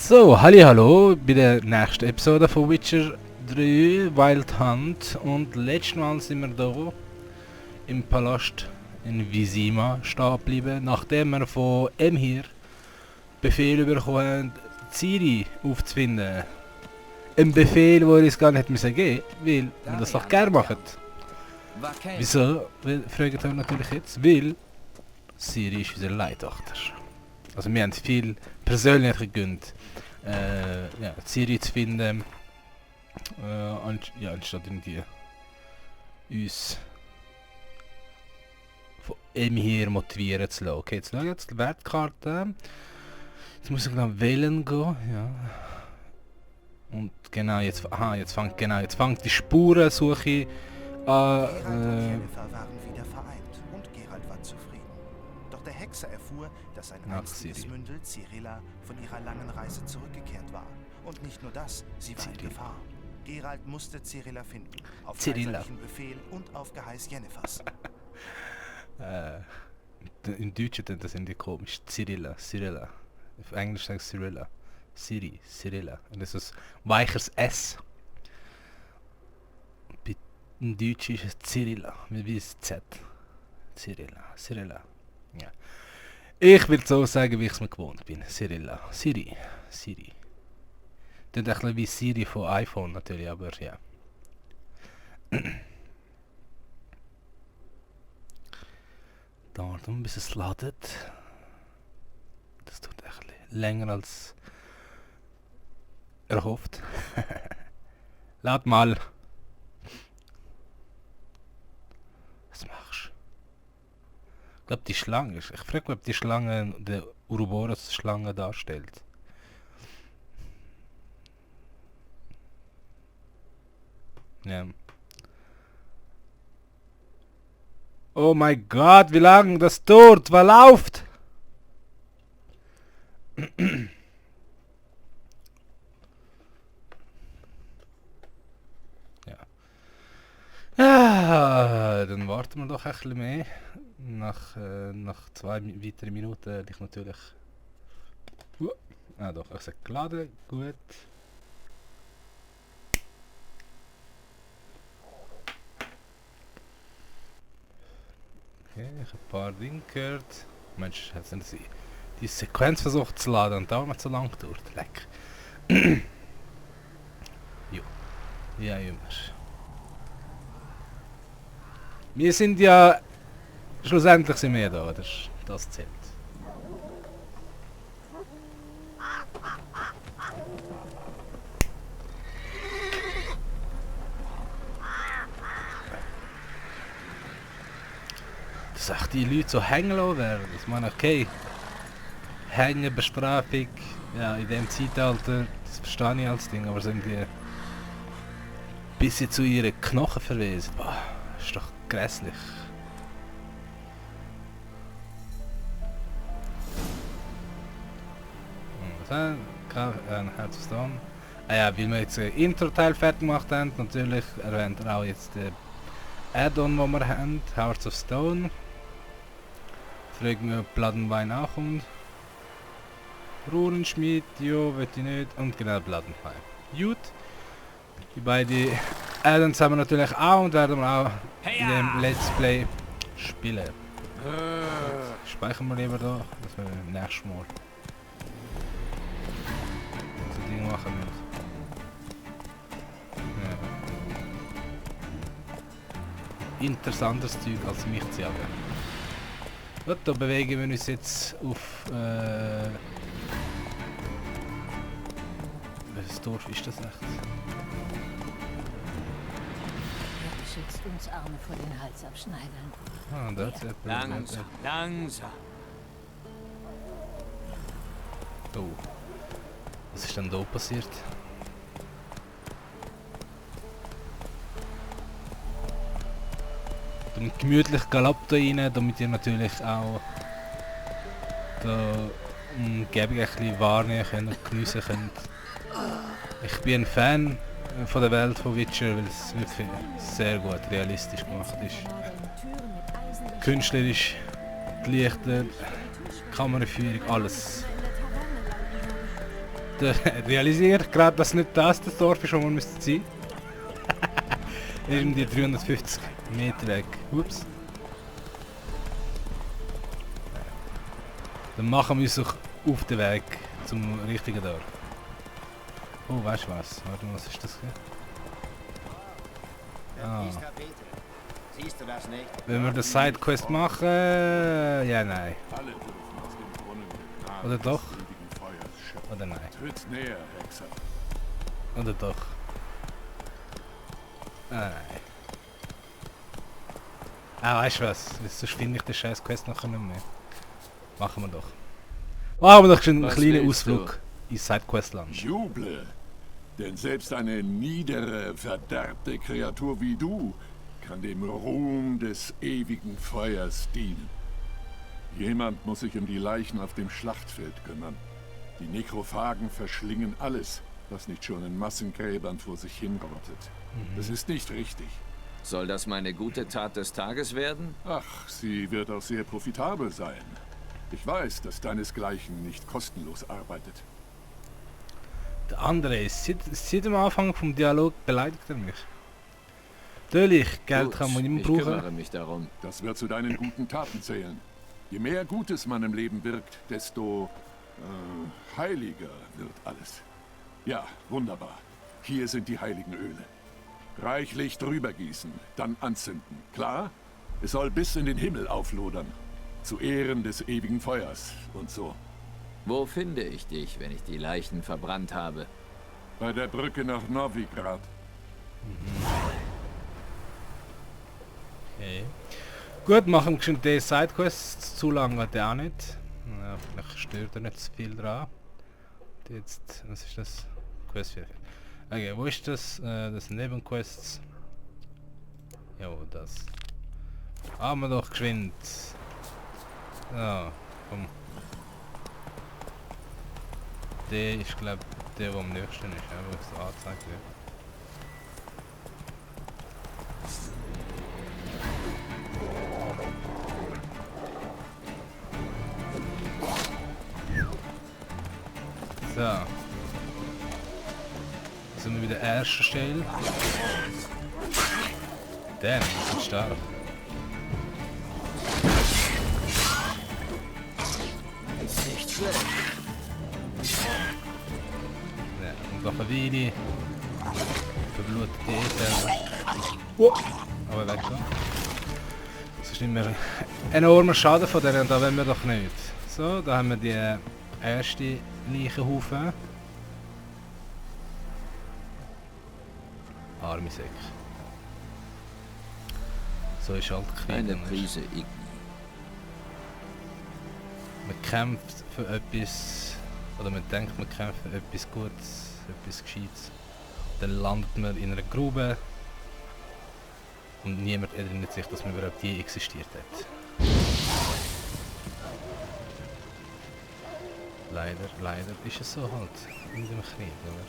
So, hallo bei der nächsten Episode von Witcher 3 Wild Hunt, und letztes Mal sind wir hier im Palast in Vizima stehen geblieben, nachdem wir von Emhyr Befehl bekommen haben, Ciri aufzufinden. Ein Befehl, den uns gar nicht geben müssen, weil wir das doch gerne machen. Wieso? Fragen wir natürlich jetzt, weil Ciri ist unsere Leibtochter. Also wir haben viel persönliche Gründe, ja, Ciri zu finden, anstatt irgendwie uns von Emhyr motivieren zu lassen. Okay, jetzt schauen wir jetzt die Wertkarte. Jetzt muss ich genau wählen gehen, ja. Und genau, jetzt fängt die Spurensuche an. Geralt und Yennefer waren wieder vereint und Geralt war zufrieden. Doch der Hexer erfuhr, dass ein einstiges Mündel, Cirilla, von ihrer langen Reise zurückgekehrt war. Und nicht nur das, sie war in Gefahr. Geralt musste Cirilla finden, auf kaiserlichen Befehl und auf Geheiß Jennefers. Im Deutschen klingt das irgendwie komisch. Cirilla. Auf Englisch sagt Cirilla. Cirilla. Und das ist ein weicheres S. Im Deutschen ist es Cirilla, wie ein Z. Cirilla. Ja. Ich will so sagen, wie ich es mir gewohnt bin. Cirilla. Siri. Das ist ein bisschen wie Siri von iPhone natürlich, aber ja. Dauert bis es ladet. Das tut ein bisschen länger als erhofft. Lad mal. Was machst du? Ich glaube die Schlange. Ich frage mich, ob die Schlange der Ouroboros-Schlange darstellt. Ja. Oh mein Gott, wie lange das dauert? Was läuft? Ja, dann warten wir doch ein bisschen mehr. Nach 2 weiteren Minuten ich natürlich... doch, ich sage geladen, gut. Okay, ich habe ein paar Dinge gehört. Mensch, hat die Sequenz versucht zu laden und dauert mir zu lang gedauert. Leck. Jo. Ja, immer. Wir sind ja... Schlussendlich sind wir da, oder? Das zählt. Dass auch die Leute so hängen lassen werden. Ich meine, okay. Hängen, Bestrafung, ja, in dem Zeitalter, das verstehe ich als Ding, aber sind die... bis sie zu ihren Knochen verwesen. Boah, ist doch grässlich. Hearts of Stone. Ja, weil wir jetzt ein Intro-Teil fertig gemacht haben, natürlich erwähnt er auch jetzt den Add-on, den wir haben, Hearts of Stone. Fragen wir, ob Blood and Wine ankommt. Runenschmied, jo, will ich nicht. Und genau, Blood and Wine. Gut. Die beiden Add-ons haben wir natürlich auch und werden wir auch in dem Let's Play spielen. Speichern wir lieber da, dass wir nächstes Mal so Dinge machen müssen. Ja. Interessantes Zeug als mich zu jagen. Gut, da bewegen wir uns jetzt auf... welches Dorf ist das echt? Schützt uns Arme vor den Halsabschneidern. Ah, da ist Langsam. Oh. Was ist denn da passiert? Dann gemütlich Galopp da rein, damit ihr natürlich auch da Umgebung ein bisschen wahrnehmen könnt und geniessen könnt. Ich bin ein Fan von der Welt von Witcher, weil es wirklich sehr gut realistisch gemacht ist. Künstlerisch, die Lichter, Kameraführung, alles. Da realisiere ich gerade, dass nicht das Dorf ist, wo wir müssen sein. Irgendwie 350 Meter weg. Ups. Dann machen wir uns doch auf den Weg zum richtigen Dorf. Oh, weißt du was? Warte mal, was ist das hier? Ah. Siehst du das nicht? Wenn wir das Sidequest machen... Ja, nein. Oder doch? Oder nein? Tritt näher, Hexer. Oder doch? Nein. Ah, weißt du was? Sonst finde ich den scheiß Quest nachher nicht mehr. Machen wir doch. Machen wir doch schon einen Was kleinen willst Ausflug ins Sidequestland. Juble! Denn selbst eine niedere, verderbte Kreatur wie du kann dem Ruhm des ewigen Feuers dienen. Jemand muss sich um die Leichen auf dem Schlachtfeld kümmern. Die Nekrophagen verschlingen alles, was nicht schon in Massengräbern vor sich hinrottet. Das ist nicht richtig. Soll das meine gute Tat des Tages werden? Ach, sie wird auch sehr profitabel sein. Ich weiß, dass deinesgleichen nicht kostenlos arbeitet. Der andere ist, seit dem Anfang vom Dialog beleidigt er mich. Natürlich, Geld Gut, kann man immer ich brauchen. kümmere mich darum. Das wird zu deinen guten Taten zählen. Je mehr Gutes man im Leben wirkt, desto heiliger wird alles. Ja, wunderbar. Hier sind die heiligen Öle. Reichlich drüber gießen, dann anzünden. Klar? Es soll bis in den Himmel auflodern. Zu Ehren des ewigen Feuers und so. Wo finde ich dich, wenn ich die Leichen verbrannt habe? Bei der Brücke nach Novigrad. Okay. Gut, machen wir schon die Sidequests. Zu lange hat der auch nicht. Ja, vielleicht stört er nicht zu viel dran. Jetzt, was ist das? Quest 4. Okay, wo ist das? Das sind Nebenquests. Ja, das. Haben wir doch geschwind. Ja, komm. Der ist, glaube ich, der, der am nächsten ist, ja, wo es so angezeigt wird. So. Sind wir wieder erste Stelle. Der ist stark. Nicht schlecht. Ja, und noch eine Weile. Verblutete Esel. Aber weg da. Das ist nicht mehr ein enormer Schaden von denen, da wollen wir doch nicht. So, da haben wir die erste Leichenhaufen. Arme Säcke. So ist halt Krieg. Eine Prise Igni. Man kämpft für etwas, oder man denkt, man kämpft für etwas Gutes, etwas Gescheites. Dann landet man in einer Grube und niemand erinnert sich, dass man überhaupt je existiert hat. Leider ist es so halt in dem Krieg, oder?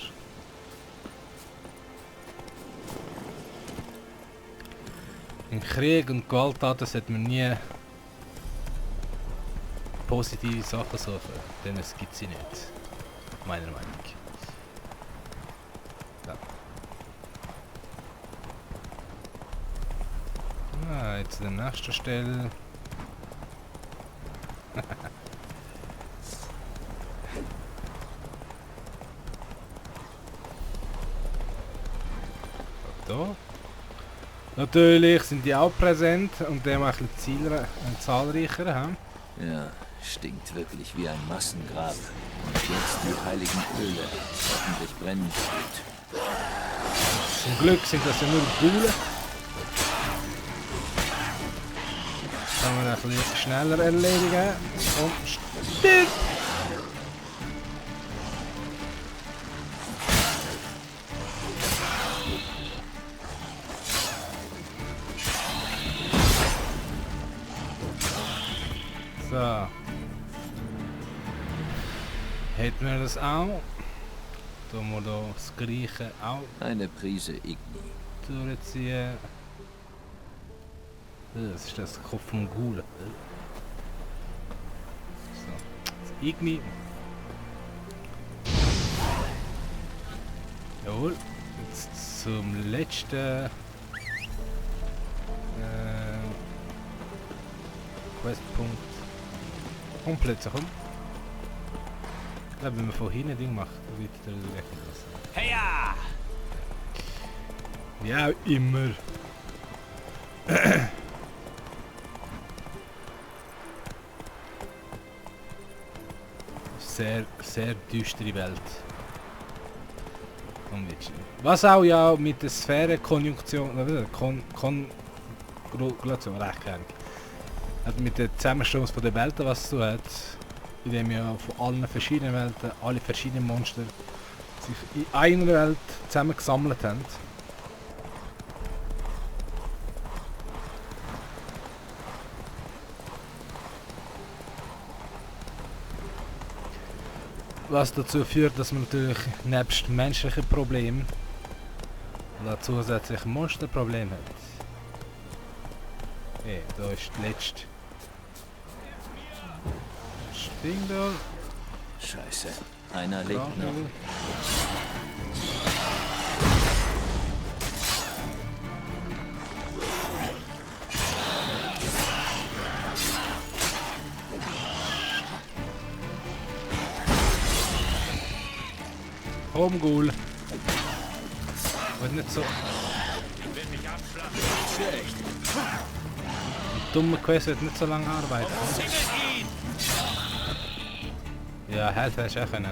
In Krieg und Gewalttaten sollte man nie positive Sachen suchen, denn es gibt sie nicht. Meiner Meinung nach. Ja. Ah, jetzt an der nächsten Stelle. Da. Natürlich sind die auch präsent und der macht ein zahlreicher. He? Ja, stinkt wirklich wie ein Massengrab. Und jetzt die heiligen Öle. Hoffentlich brennen sie gut. Zum Glück sind das ja nur Buhlen. Kann man ein bisschen schneller erledigen. Und stirb! So. Hätten wir das auch? Tun wir da das Gleiche auch Eine Prise Igni. durchziehen. Das ist das Kopf vom Ghoul. So. Das Igni. Jawohl. Jetzt zum letzten Questpunkt. Komplett so, komm. Ich glaube, wenn man von hinten Ding macht, dann wird der wieder recht lassen. Heya! Ja, immer. Sehr düstere Welt. Was auch ja mit der Sphärenkonjunktion, Gratulation, recht keine Ahnung. Hat mit der Zusammenstoß von der Welten was zu tun hat, indem ja von allen verschiedenen Welten, alle verschiedenen Monster sich in einer Welt zusammen gesammelt haben. Was dazu führt, dass man natürlich nebst menschlichen Problemen zusätzlich Monsterprobleme hat. Hey, da ist die letzte. Das Ding da. Scheiße. Einer lebt noch. Komm, Ghoul. Wird nicht so. Die dumme Quest wird nicht so lange arbeiten. Ja, helfen hast du auch können.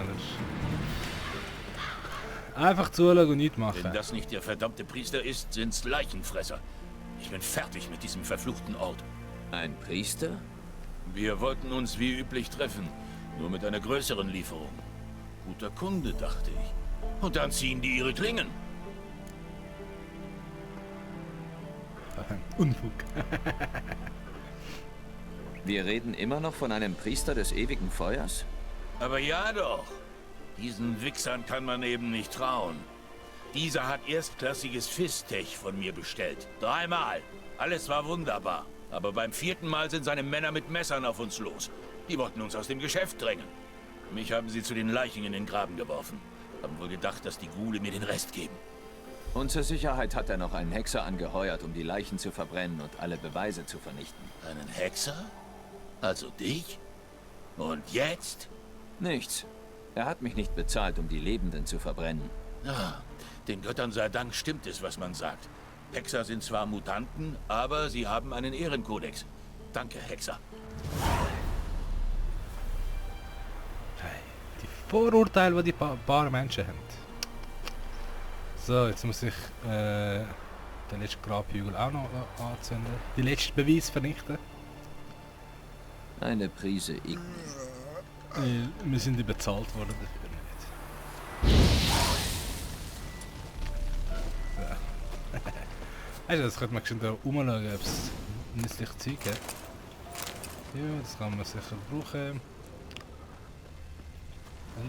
Einfach zuschauen und nichts machen. Wenn das nicht der verdammte Priester ist, sind's Leichenfresser. Ich bin fertig mit diesem verfluchten Ort. Ein Priester? Wir wollten uns wie üblich treffen, nur mit einer größeren Lieferung. Guter Kunde, dachte ich. Und dann ziehen die ihre Klingen. Unfug. Wir reden immer noch von einem Priester des ewigen Feuers? Aber ja doch. Diesen Wichsern kann man eben nicht trauen. Dieser hat erstklassiges Fistech von mir bestellt. 3-mal. Alles war wunderbar. Aber beim 4. Mal sind seine Männer mit Messern auf uns los. Die wollten uns aus dem Geschäft drängen. Mich haben sie zu den Leichen in den Graben geworfen. Haben wohl gedacht, dass die Ghule mir den Rest geben. Und zur Sicherheit hat er noch einen Hexer angeheuert, um die Leichen zu verbrennen und alle Beweise zu vernichten. Einen Hexer? Also dich? Und jetzt? Nichts. Er hat mich nicht bezahlt, um die Lebenden zu verbrennen. Ja, den Göttern sei Dank stimmt es, was man sagt. Hexer sind zwar Mutanten, aber sie haben einen Ehrenkodex. Danke, Hexer. Die Vorurteile, die die paar Menschen haben. So, jetzt muss ich den letzten Grabhügel auch noch anzünden. Die letzten Beweise vernichten. Eine Prise Igni. Wir sind bezahlt worden dafür nicht. So. Also, das könnte man schon da rumschauen, ob es nützliche Zeug hat. Ja, das kann man sicher brauchen. Hey,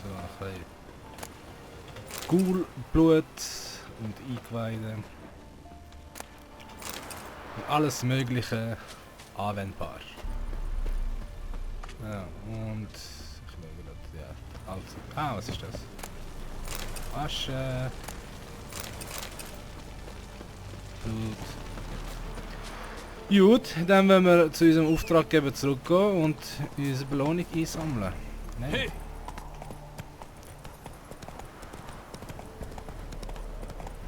so ein bisschen Ghoul-Blut und Eingeweide. Und alles Mögliche anwendbar. Ja, und ich schaue gerade, ja, also, was ist das? Asche. Gut, dann wollen wir zu unserem Auftraggeber zurückgehen und unsere Belohnung einsammeln. Nein. Hey.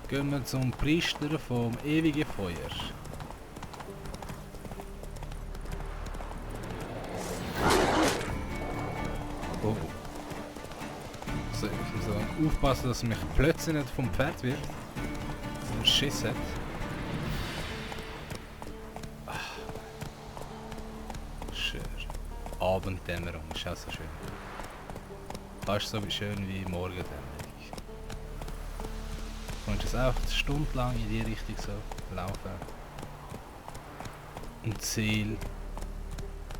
Gehen wir zum Priester vom ewigen Feuer. Oh. So, ich muss auch aufpassen, dass mich plötzlich nicht vom Pferd wird. So ein Schiss hat. Schön. Abenddämmerung ist auch so schön. Fast so schön wie Morgendämmerung. Du kannst jetzt auch stundenlang in die Richtung so laufen. Und Ziel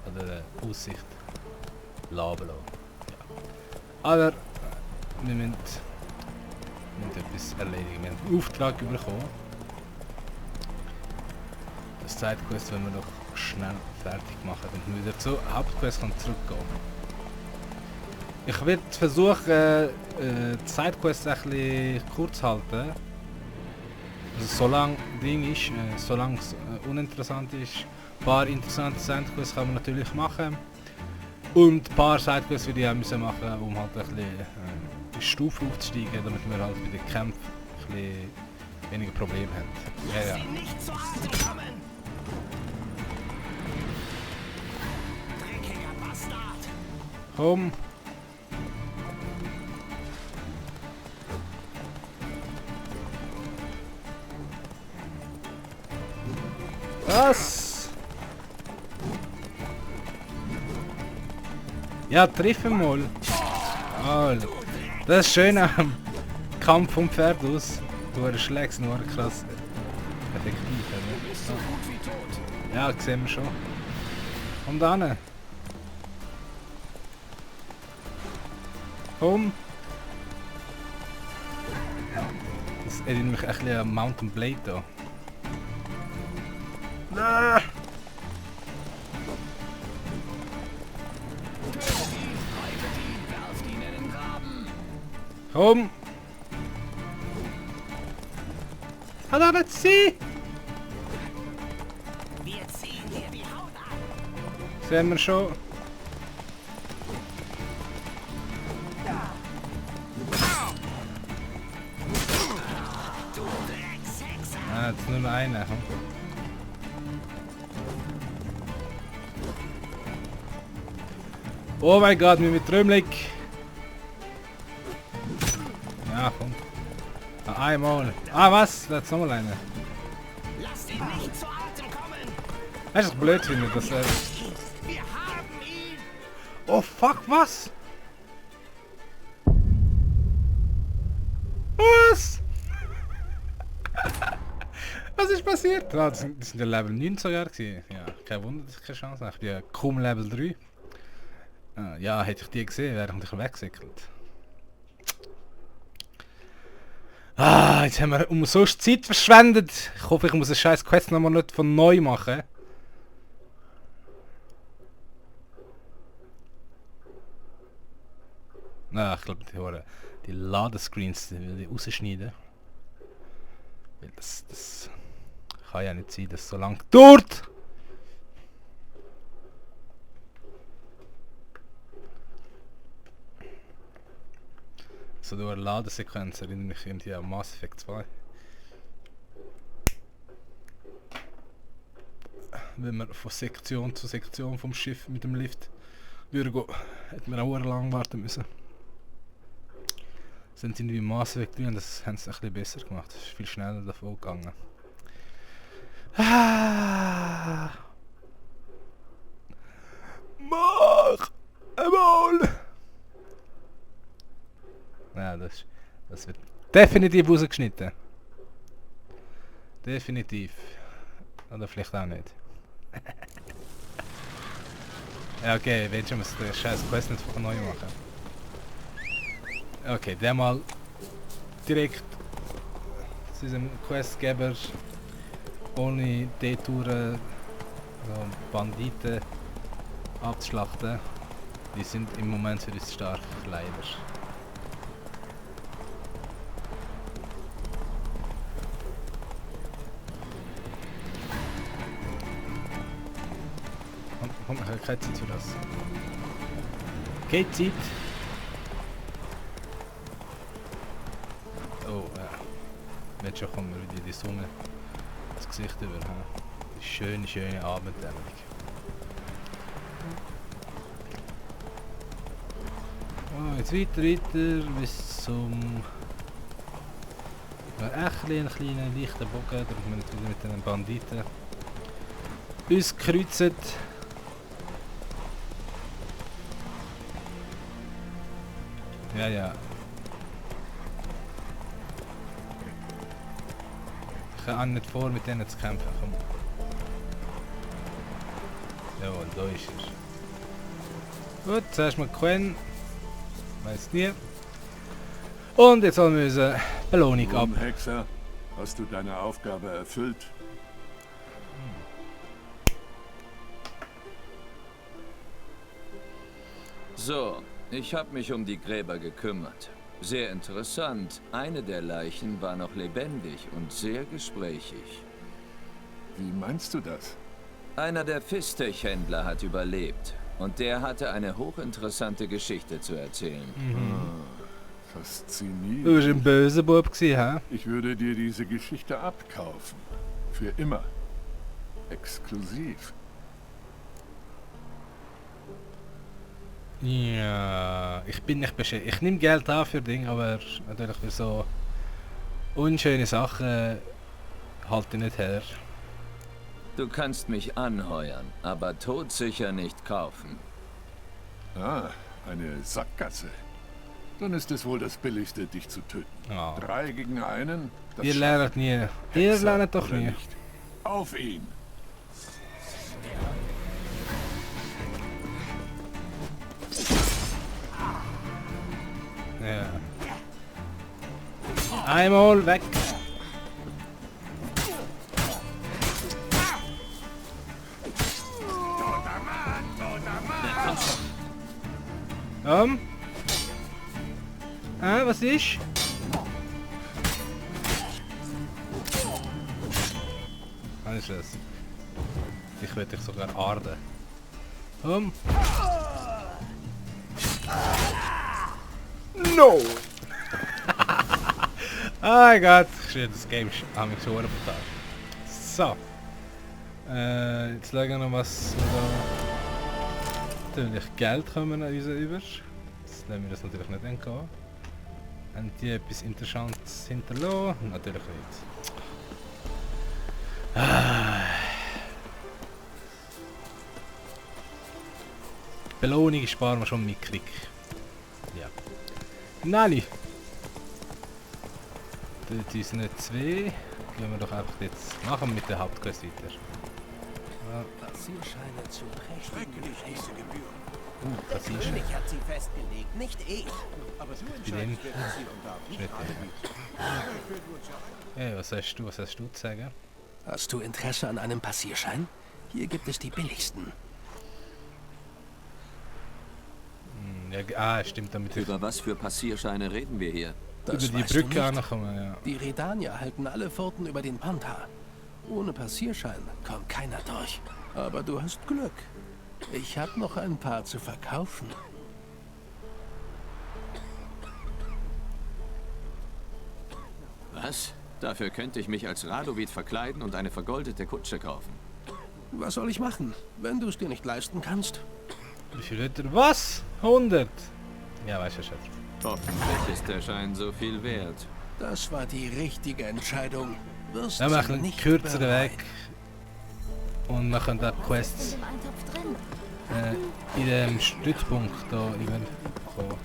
oder Aussicht laben lassen. Ja. Aber wir müssen etwas erledigen. Wir haben einen Auftrag bekommen. Das Zeitquest wollen wir noch schnell fertig machen, damit wir wieder zur Hauptquest zurückgehen. Ich werde versuchen, die Sidequests ein bisschen kurz zu halten. Also solange Ding ist, solange es uninteressant ist. Ein paar interessante Sidequests kann man natürlich machen. Und ein paar Sidequests würde ich auch müssen machen, um halt ein bisschen die Stufe aufzusteigen, damit wir halt bei den Kämpfen ein bisschen weniger Probleme haben. Ja, ja. Nicht zu Atem kommen! Dreckiger Bastard! Komm! Was? Ja, triff ihn mal. Alter. Das ist schön am Kampf vom Pferd aus. Du schlägst nur krass effektiv. Ne? Ja, sehen wir schon. Komm da hin. Komm. Das erinnert mich ein bisschen an Mountain Blade da. Komm! Hat er nicht sie? Wir ziehen dir die Haut ab! Sehen wir schon. Ah, jetzt nur noch einer. Hm? Oh mein Gott, mir mit Trümmelig. Ja, komm. Ah, einmal. Ah, was? Da ist nochmal eine. Lass ihn nicht zu Atem kommen! Das ist blöd, finde ich, dass er... Wir haben ihn! Oh fuck, was? Was? Was ist passiert? Ah, das sind ja Level 9 sogar gewesen. Ja, kein Wunder, dass ich keine Chance habe. Ich bin ja kaum Level 3. Ah, ja, hätte ich die gesehen, wäre ich weggesäckelt. Ah, jetzt haben wir umsonst Zeit verschwendet. Ich hoffe, ich muss den scheiß Quest nochmal nicht von neu machen. Na, ich glaube, die Ladescreens will ich rausschneiden. Weil das kann ja nicht sein, dass es so lange dauert. So durch eine Ladesequenz erinnert mich irgendwie an Mass Effect 2. Wenn man von Sektion zu Sektion vom Schiff mit dem Lift durchgehen, hätte man auch lang warten müssen. Sind irgendwie Mass Effect 3 und das haben sie ein bisschen besser gemacht. Das ist viel schneller davon gegangen. Ah! Mach einmal! Ja, das wird definitiv rausgeschnitten. Definitiv. Oder vielleicht auch nicht. Ja, okay, wenn schon muss der scheiß Quest nicht von neu machen. Okay, der mal direkt zu diesem Questgeber ohne Detouren so Banditen abzuschlachten. Die sind im Moment für uns stark, leider. Komm, ich habe keine Zeit für das. Keine Zeit. Oh, ja. Wenn schon kommen wir wieder die Sonne das Gesicht über. Die schöne Abenddämmerung. Oh, jetzt weiter bis zum... Ja, echt ein kleiner leichter Bogen, damit wir nicht wieder mit den Banditen uns kreuzen. Ja, ja. Ich kann auch nicht vor, mit denen zu kämpfen. Komm. Jawohl, da ist er. Gut, zuerst mal Quen. Weiß nie. Und jetzt haben wir unsere Belohnung ab. Hexer, hast du deine Aufgabe erfüllt? So, Ich habe mich um die Gräber gekümmert. Sehr interessant. Eine der Leichen war noch lebendig und sehr gesprächig. Wie meinst du das? Einer der Fistech-Händler hat überlebt. Und der hatte eine hochinteressante Geschichte zu erzählen. Faszinierend. Du warst ein böser Bub gewesen, hä? Ich würde dir diese Geschichte abkaufen. Für immer. Exklusiv. Ja, ich bin nicht beschäftigt. Ich nehme Geld an für Dinge, aber natürlich für so unschöne Sachen halte ich nicht her. Du kannst mich anheuern, aber todsicher nicht kaufen. Ah, eine Sackgasse. Dann ist es wohl das Billigste, dich zu töten. Ah. 3 gegen einen? Das Ihr schafft lernt nie. Ihr Hexer lernt doch oder nie. nicht. Auf ihn! Ja. Einmal weg. Was ist? Was ist das? Ich will dich sogar arden. No! Oh mein Gott, das Game ist so brutal. So. Jetzt schauen wir noch, was da... Natürlich Geld kommen an uns über. Jetzt nehmen wir das natürlich nicht entgehen. Haben die etwas Interessantes hinterlassen? Natürlich nicht. Belohnung sparen wir schon mickrig. Ja. Nein! Dort ist nicht 2. Gehen wir doch einfach jetzt machen mit der Hauptquest weiter. Passierscheine zu prächtigen diese Gebühren. Der Passierschein. König hat sie festgelegt, nicht ich. Aber du Bei dem entscheidest, wer das hier und darf. Nicht Schritt. alle. Hey, was hast du zu sagen? Hast du Interesse an einem Passierschein? Hier gibt es die billigsten. Ja, stimmt, damit ich Über was für Passierscheine reden wir hier? Das über die weißt du Brücke nicht. ankommen, ja. Die Redanier halten alle Pforten über den Panther. Ohne Passierschein kommt keiner durch. Aber du hast Glück. Ich habe noch ein paar zu verkaufen. Was? Dafür könnte ich mich als Radovid verkleiden und eine vergoldete Kutsche kaufen. Was soll ich machen, wenn du es dir nicht leisten kannst? Wie viel hat er? Was? 100? Ja, weißt du schon. Hoffentlich ist der Schein so viel wert. Das war die richtige Entscheidung. Wirst Dann sie machen wir einen nicht kürzeren bereuen. Weg. Und machen da In Quests dem Eintopf drin. in dem Stützpunkt da immer so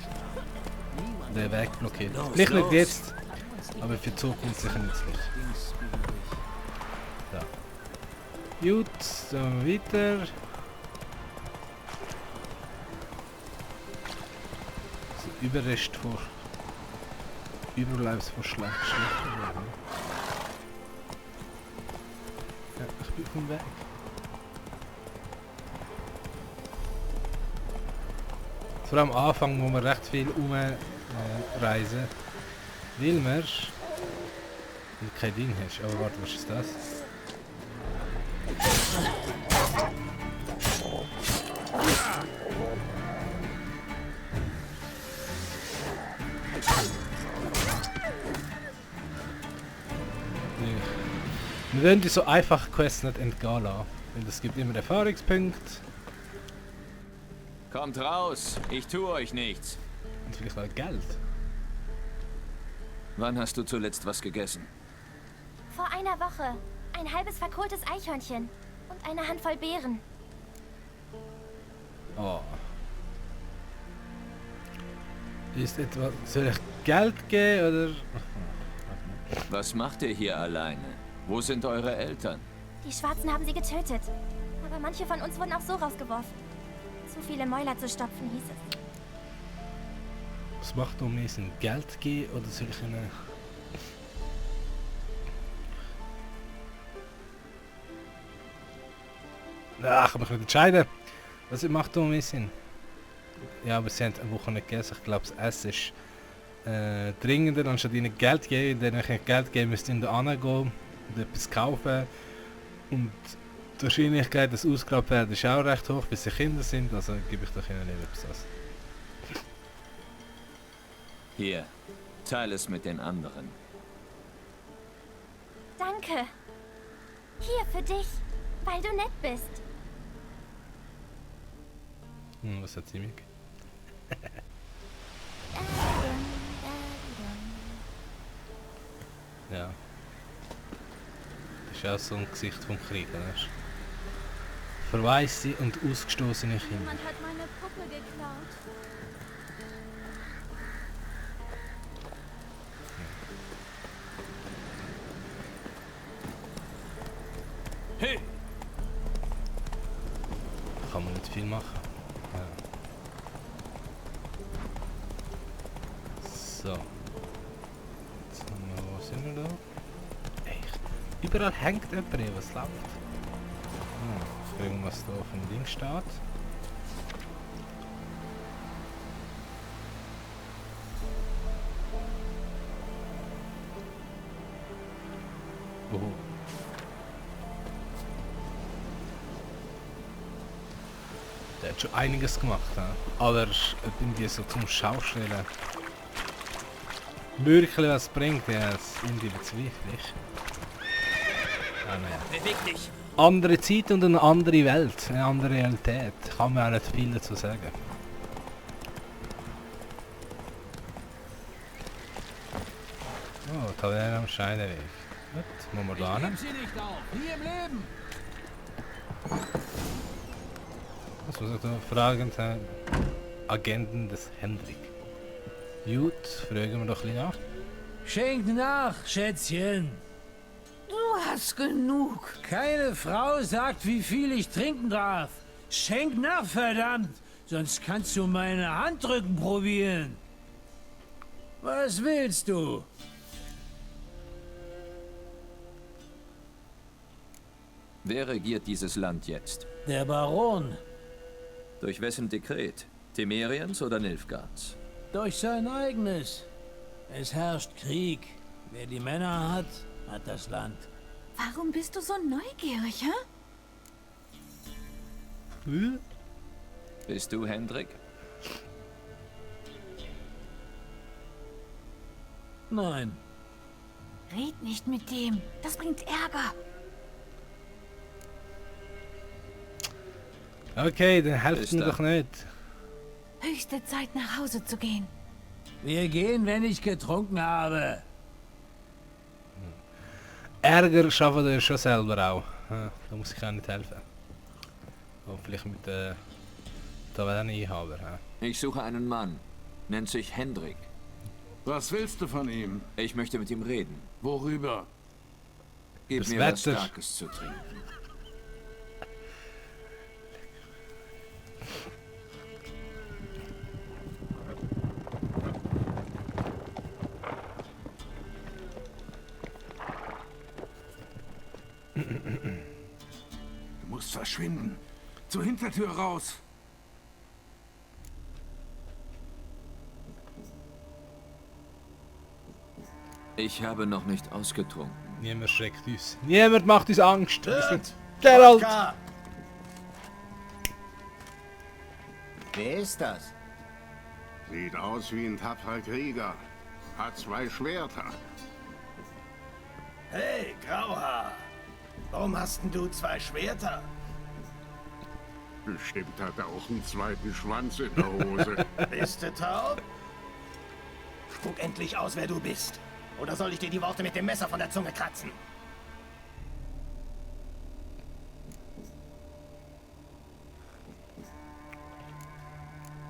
den Weg blockiert. Los, Vielleicht nicht los. jetzt, aber für die Zukunft sicher nützlich. So. Gut, dann weiter. So, Überrest vor Überbleibs von Schlachten. Ja, ich bin vom Weg. Vor allem am Anfang muss man recht viel umreisen. Weil man kein Ding hast. Aber warte, was ist das? Wir wollen die so einfach Quests nicht entgehen lassen. Weil es gibt immer Erfahrungspunkte. Kommt raus, ich tue euch nichts. Und vielleicht auch Geld. Wann hast du zuletzt was gegessen? Vor einer Woche. Ein halbes verkohltes Eichhörnchen. Und eine Handvoll Beeren. Oh. Ist etwa... Soll ich Geld geben oder... Was macht ihr hier alleine? Wo sind eure Eltern? Die Schwarzen haben sie getötet. Aber manche von uns wurden auch so rausgeworfen. Zu viele Mäuler zu stopfen, hieß es. Was macht um mir Sinn? Geld geben oder soll ich ihnen... Ach, ich muss mich entscheiden. Was macht um mir Sinn? Ja, aber sie haben eine Woche nicht gegessen. Ich glaube, das Essen ist dringender, anstatt ihnen Geld zu geben. Wenn ich Geld geben müsst ihr da hingehen und etwas kaufen. Und die Wahrscheinlichkeit, dass ausgeraubt werden, ist auch recht hoch, bis sie Kinder sind. Also gebe ich doch ihnen nicht etwas. Hier, teile es mit den anderen. Danke. Hier für dich, weil du nett bist. Was hat sie mir? Ja. Das ist auch so ein Gesicht vom Krieg, weißt du? Verwaiste und ausgestoßene Kinder. Jemand hat meine Puppe geklaut. Hey! Kann man nicht viel machen. Ja. So. Jetzt haben wir, wo sind wir da? Ey, überall hängt jemand, was läuft? Fragen, was da auf dem Ding steht. Der hat schon einiges gemacht, ja. Aber irgendwie so zum Schauspielen wirklich was bringt, ja, das ist irgendwie bezweiflich. Ah, naja. Beweg dich! Andere Zeit und eine andere Welt, eine andere Realität. Kann man auch nicht viel dazu sagen. Oh, Taverne am Scheideweg. Gut, muss man da hin. Sie nicht auf, nie im Leben. Was muss ich da fragen? Agenten des Hendrik. Gut, fragen wir doch ein bisschen nach. Schenk nach, Schätzchen. Du hast genug. Keine Frau sagt, wie viel ich trinken darf. Schenk nach, verdammt. Sonst kannst du meine Handrücken probieren. Was willst du? Wer regiert dieses Land jetzt? Der Baron. Durch wessen Dekret? Temerians oder Nilfgaards? Durch sein eigenes. Es herrscht Krieg. Wer die Männer hat, hat das Land. Warum bist du so neugierig, hä? Bist du Hendrik? Nein. Red nicht mit dem. Das bringt Ärger. Okay, dann helft mir doch nicht. Höchste Zeit, nach Hause zu gehen. Wir gehen, wenn ich getrunken habe. Ärger schaffen wir schon selber auch. Ja, da muss ich auch nicht helfen. Und vielleicht mit der Taverneinhaber. Ja. Ich suche einen Mann. Nennt sich Hendrik. Was willst du von ihm? Ich möchte mit ihm reden. Worüber? Gib Das mir was Wetter. Starkes zu trinken. Du musst verschwinden. Zur Hintertür raus. Ich habe noch nicht ausgetrunken. Niemand schreckt uns. Niemand macht uns Angst. Wir sind Geralt. Wer ist das? Sieht aus wie ein tapferer Krieger. Hat 2 Schwerter. Hey, Grauhaar. Warum hast denn du 2 Schwerter? Bestimmt hat er auch einen zweiten Schwanz in der Hose. Bist du taub? Spuck endlich aus, wer du bist. Oder soll ich dir die Worte mit dem Messer von der Zunge kratzen?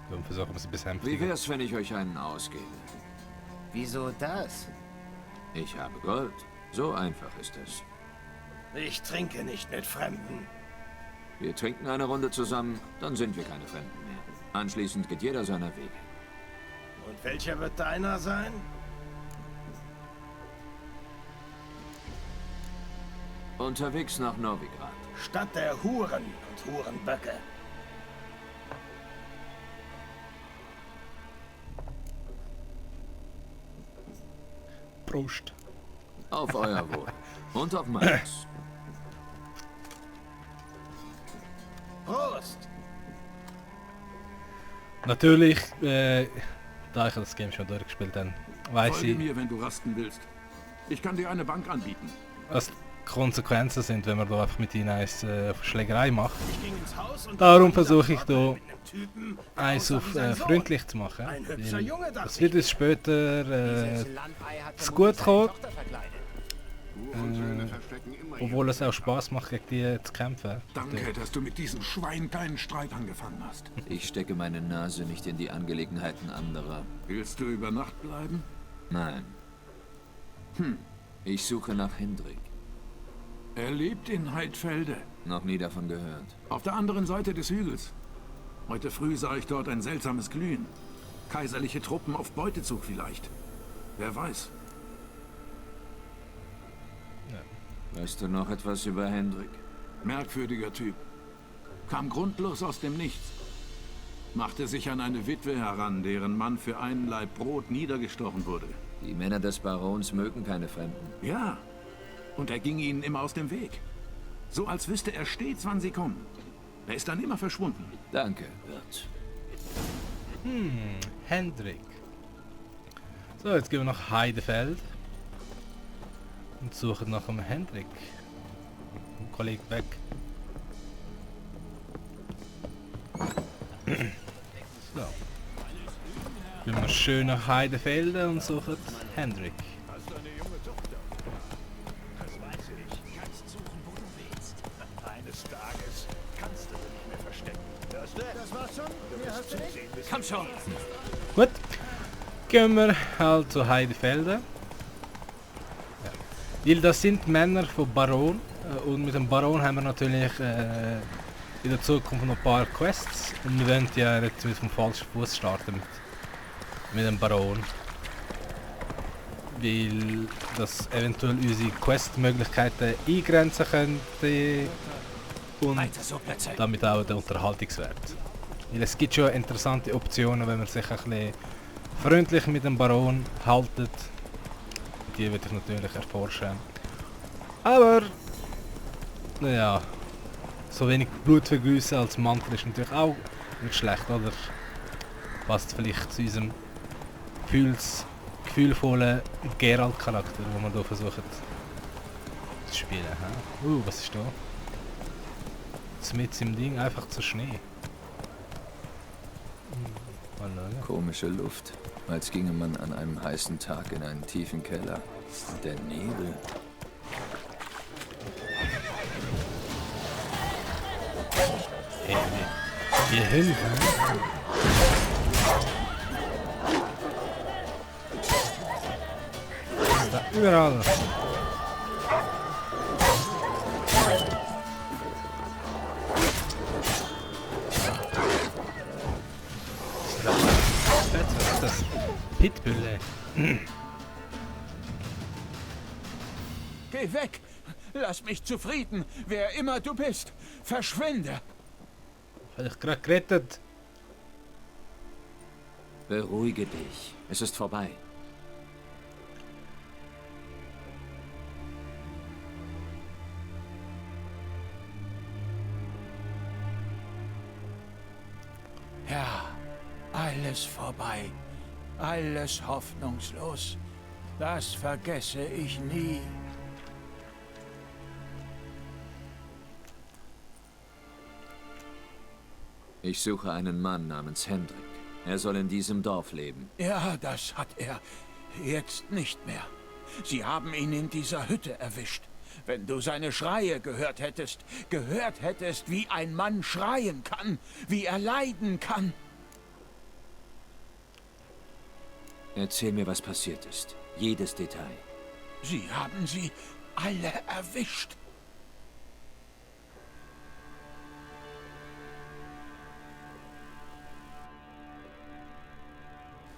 Wir versuchen es ein bisschen Wie wär's, wenn ich euch einen ausgebe? Wieso das? Ich habe Gold. So einfach ist es. Ich trinke nicht mit Fremden. Wir trinken eine Runde zusammen, dann sind wir keine Fremden mehr. Anschließend geht jeder seiner Wege. Und welcher wird deiner sein? Unterwegs nach Novigrad. Stadt der Huren und Hurenböcke. Prost. Auf euer Wohl. Und auf meins. Prost! Natürlich, da ich das Game schon durchgespielt habe, weiß Folge ich, mir, wenn du rasten willst. Ich kann dir eine Bank anbieten. was die Konsequenzen sind, wenn man da einfach mit ihnen eine Schlägerei macht. Ich ging ins Haus und Darum versuche ich da mit einem Typen, eins auf freundlich zu machen. Ein hübscher weil Junge, dachte das wird uns später Dieses Landei hat zu gut kommen, verkleidet. Hurensöhne verstecken immer obwohl es auch Spaß macht, gegen die zu kämpfen. Danke, dass du mit diesem Schwein keinen Streit angefangen hast. Ich stecke meine Nase nicht in die Angelegenheiten anderer. Willst du über Nacht bleiben? Nein. Ich suche nach Hendrik. Er lebt in Heidfelde, Noch nie davon gehört. auf der anderen Seite des Hügels. Heute früh sah ich dort ein seltsames Glühen. Kaiserliche Truppen auf Beutezug vielleicht. Wer weiß. Weißt du noch etwas über Hendrik? Merkwürdiger Typ. Kam grundlos aus dem Nichts. Machte sich an eine Witwe heran, deren Mann für einen Laib Brot niedergestochen wurde. Die Männer des Barons mögen keine Fremden. Ja, und er ging ihnen immer aus dem Weg. So als wüsste er stets, wann sie kommen. Er ist dann immer verschwunden. Danke, Wirt. Hendrik. So, jetzt gehen wir nach Heidefeld und suchen nach dem Hendrik. Ein Kollege weg. So. Gehen wir schön nach Heidefelde und suchen Hendrik. Hast du eine junge Tochter? Das weiß ich. Kannst suchen, wo du willst. Eines Tages kannst du dich nicht mehr verstecken. Hörst du? Das war's schon. Du wirst zusehen, bis Komm schon! Gut. Gehen wir halt zu Heidefelde. Ja. Weil das sind Männer von Baron. Und mit dem Baron haben wir natürlich in der Zukunft noch ein paar Quests. Und wir wollen ja jetzt mit dem falschen Fuß starten mit dem Baron. Weil das eventuell unsere Quest-Möglichkeiten eingrenzen könnte. Und Weiter so, Plätze! damit auch der Unterhaltungswert. Weil es gibt schon interessante Optionen, wenn man sich ein bisschen freundlich mit dem Baron haltet. Die würde ich natürlich erforschen. Aber, naja, so wenig Blut vergießen als Mantel ist natürlich auch nicht schlecht, oder? Passt vielleicht zu unserem gefühlvollen Geralt-Charakter, den wir hier versuchen zu spielen. Was ist da? Mit im Ding einfach zu Schnee. Komische Luft, als ginge man an einem heißen Tag in einen tiefen Keller. Und der Nebel. Hier hin. Da überall. Was ist das? Pitbull. Geh weg! Lass mich zufrieden, wer immer du bist. Verschwinde! Habe ich gerade gerettet. Beruhige dich. Es ist vorbei. Ja, alles vorbei. Alles hoffnungslos. Das vergesse ich nie. Ich suche einen Mann namens Hendrik. Er soll in diesem Dorf leben. Ja, das hat er. Jetzt nicht mehr. Sie haben ihn in dieser Hütte erwischt. Wenn du seine Schreie gehört hättest, wie ein Mann schreien kann, wie er leiden kann. Erzähl mir, was passiert ist. Jedes Detail. Sie haben sie alle erwischt.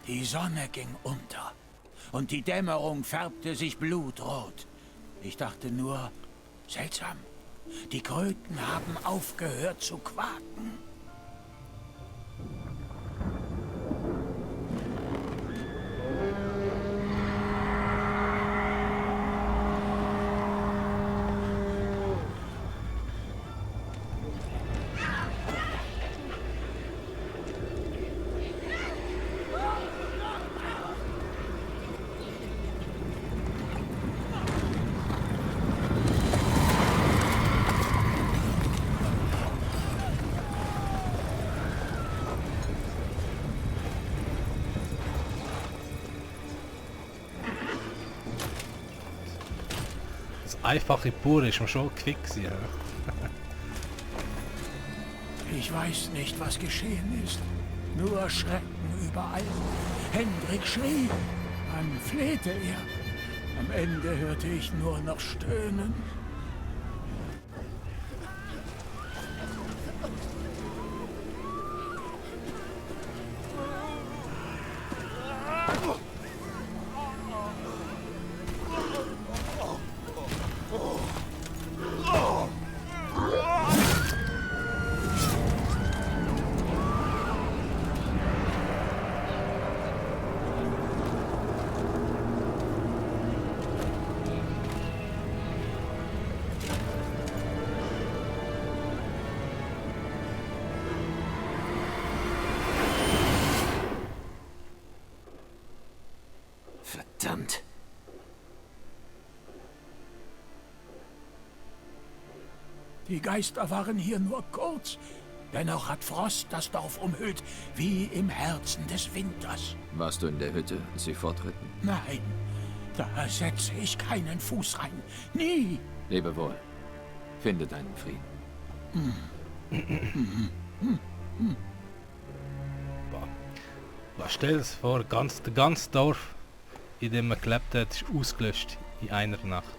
Die Sonne ging unter und die Dämmerung färbte sich blutrot. Ich dachte nur, seltsam, die Kröten haben aufgehört zu quaken. Das einfache Pur ist mir schon quick gewesen, ja. Ich weiß nicht, was geschehen ist. Nur Schrecken überall. Hendrik schrie. Dann flehte er. Am Ende hörte ich nur noch Stöhnen. Verdammt. Die Geister waren hier nur kurz. Dennoch hat Frost das Dorf umhüllt, wie im Herzen des Winters. Warst du in der Hütte, als sie fortritten? Nein, da setze ich keinen Fuß rein. Nie! Lebe wohl. Finde deinen Frieden. Was stell dir vor, das ganze Dorf, in dem man gelebt hat, ist ausgelöscht in einer Nacht.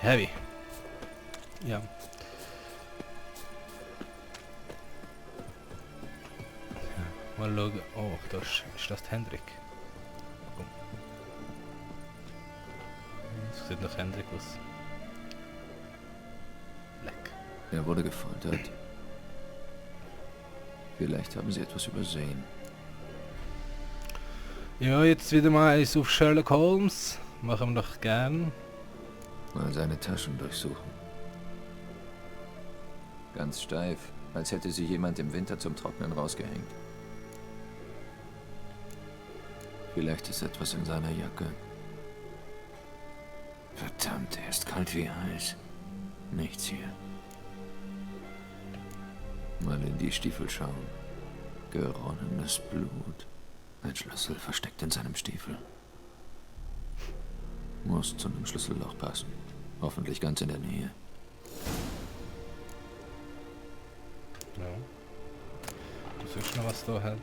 Heavy. Ja. Mal schauen. Oh, ist das Hendrik? Komm. Das sieht nach Hendrik aus. Leck. Er wurde gefoltert. Vielleicht haben sie etwas übersehen. Ja, jetzt wieder mal eins auf Sherlock Holmes. Machen wir doch gern. Mal seine Taschen durchsuchen. Ganz steif, als hätte sie jemand im Winter zum Trocknen rausgehängt. Vielleicht ist etwas in seiner Jacke. Verdammt, er ist kalt wie Eis. Nichts hier. Mal in die Stiefel schauen. Geronnenes Blut. Ein Schlüssel versteckt in seinem Stiefel. Muss zu einem Schlüsselloch passen. Hoffentlich ganz in der Nähe. Ja. Du siehst noch, was da hat.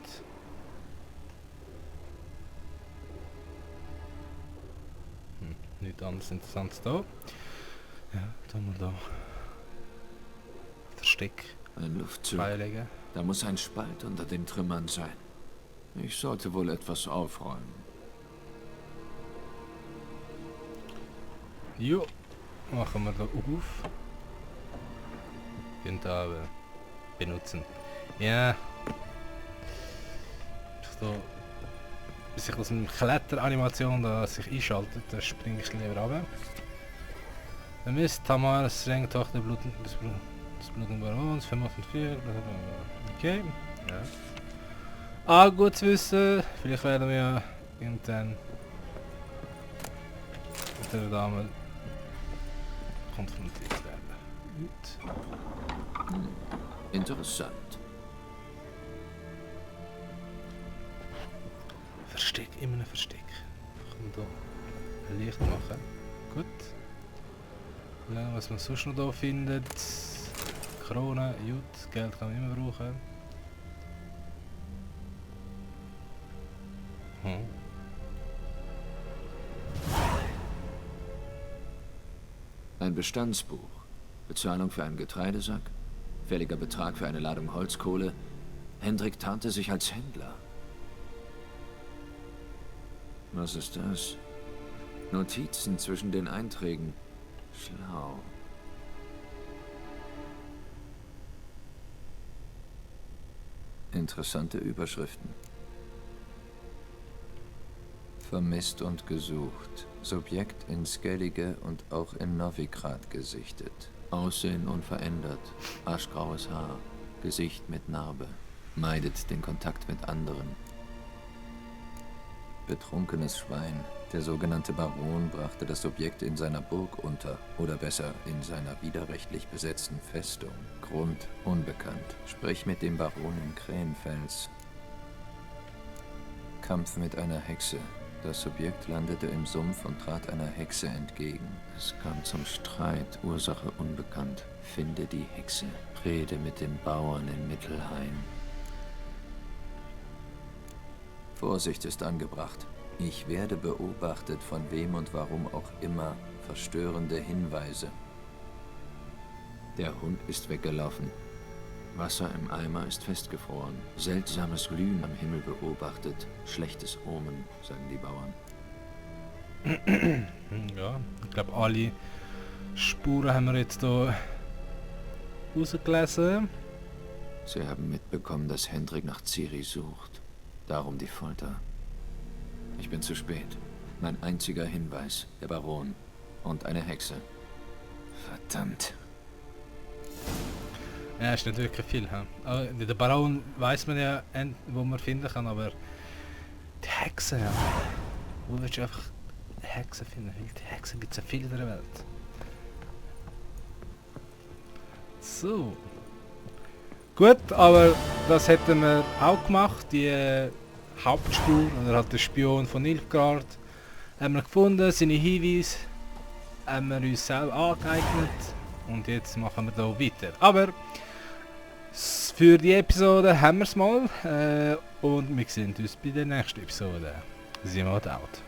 Nichts anderes Interessantes da. Ja, da haben wir da. Versteck. Ein Luftzug. Beilegen. Da muss ein Spalt unter den Trümmern sein. Ich sollte wohl etwas aufräumen. Jo, machen wir da auf. Könnt ihr aber benutzen. Ja. So, bis sich aus einer Kletteranimation da sich einschaltet, dann springe ich lieber runter. Der Mist, Tamar, das strenge Tochter des blutigen Barons, 584, okay. Ja. Ah, gut zu wissen. Vielleicht werden wir irgendwann mit der Dame konfrontiert werden. Gut. Interessant. Versteck, immer ein Versteck. Ich kann hier ein Licht machen. Gut. Ja, was man sonst noch hier findet. Krone, gut, Geld kann man immer brauchen. Ein Bestandsbuch. Bezahlung für einen Getreidesack. Fälliger Betrag für eine Ladung Holzkohle. Hendrik tarnte sich als Händler. Was ist das? Notizen zwischen den Einträgen. Schlau. Interessante Überschriften. Vermisst und gesucht. Subjekt in Skellige und auch in Novigrad gesichtet. Aussehen unverändert. Aschgraues Haar. Gesicht mit Narbe. Meidet den Kontakt mit anderen. Betrunkenes Schwein. Der sogenannte Baron brachte das Subjekt in seiner Burg unter. Oder besser, in seiner widerrechtlich besetzten Festung. Grund unbekannt. Sprich mit dem Baron in Krähenfels. Kampf mit einer Hexe. Das Subjekt landete im Sumpf und trat einer Hexe entgegen. Es kam zum Streit, Ursache unbekannt. Finde die Hexe. Rede mit den Bauern in Mittelhain. Vorsicht ist angebracht. Ich werde beobachtet, von wem und warum auch immer. Verstörende Hinweise. Der Hund ist weggelaufen. Wasser im Eimer ist festgefroren. Seltsames Glühen am Himmel beobachtet. Schlechtes Omen, sagen die Bauern. Ja, ich glaube, alle Spuren haben wir jetzt hier rausgelesen. Sie haben mitbekommen, dass Hendrik nach Ciri sucht. Darum die Folter. Ich bin zu spät. Mein einziger Hinweis, der Baron. Und eine Hexe. Verdammt. Ja, ist nicht wirklich viel. He? Der Baron weiß man ja, wo man finden kann, aber die Hexen, ja. Wo willst du einfach Hexen finden? Weil die Hexen gibt es ja viele in der Welt. So. Gut, aber das hätten wir auch gemacht. Die Hauptspur, oder halt der Spion von Nilfgaard, haben wir gefunden, seine Hinweise haben wir uns selber angeeignet und jetzt machen wir da weiter. Aber für die Episode haben wir es mal und wir sehen uns bei der nächsten Episode. Sie mal out.